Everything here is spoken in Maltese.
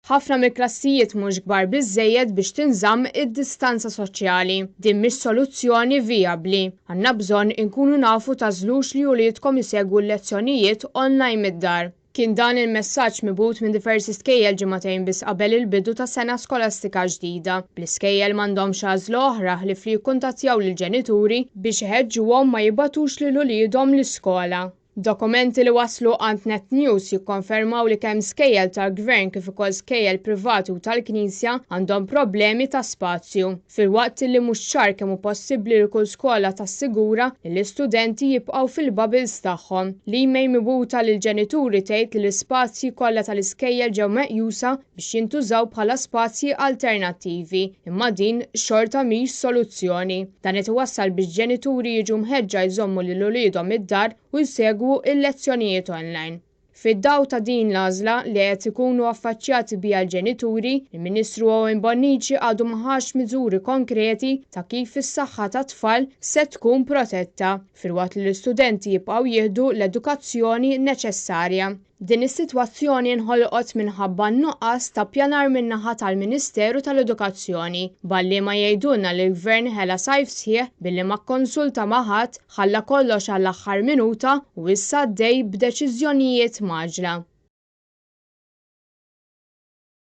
Ħafna mill-klassijiet mhux kbar biżżejjed biex tinżamm id-distanza soċjali. Din mhix soluzzjoni vijabbli. Għandna bżonn inkunu nafu tagħżlux li uliedkom isegwu l-lezzjonijiet online mid-dar. Kien dan il-messaġġ mibgħut minn diversi skejjel ġimagħtejn biss qabel il-bidu ta' sena skolastika ġdida. Bl-iskejjel m'għandhomx għażla oħra ħlief li jikkuntattjaw lill-ġenituri biex iħeġġuhom ma jibagħtux lil uliedhom l-iskola. Dokumenti li waslu għand Net News jikkonfermaw li kemm skejjel tal-Gvern kif ukoll skejjel privati u tal-Knisja għandhom problemi ta' spazju. Filwaqt li mhux ċar kemm hu possibbli li kull skola tassigura li l-istudenti jibqgħu fil-bubbles tagħhom. L-email mibgħuta lill-ġenituri tgħid li l-ispazji kollha tal-iskejjel ġew meqjusa biex jintużaw bħala spazji alternattivi, imma din xorta mhix soluzzjoni. Dan qed iwassal biex ġenituri jiġu mħeġġa jżommu lil uliedhom id-dar u jsegwu l-lezzjonijiet online. Fid-dawl ta' din l-għażla li qed ikunu affaċċjati biha l-ġenituri, il-Ministru Owen Bonnici għadu ma ħax miżuri konkreti ta' kif is-saħħa tat-tfal se tkun protetta, filwaqt li l-istudenti jibqgħu jieħdu l-edukazzjoni neċessarja. Din is-sitwazzjoni nħolqot minħabba n-nuqqas ta' ppjanar min-naħa tal-Ministeru tal-Edukazzjoni, b'għalliema jgħidulna li l-Gvern ħela sajf sħiħ billi ma kkonsulta ma' ħadd, ħalla kollox għall-aħħar minuta u issa għaddej b'deċiżjonijiet mgħaġġla.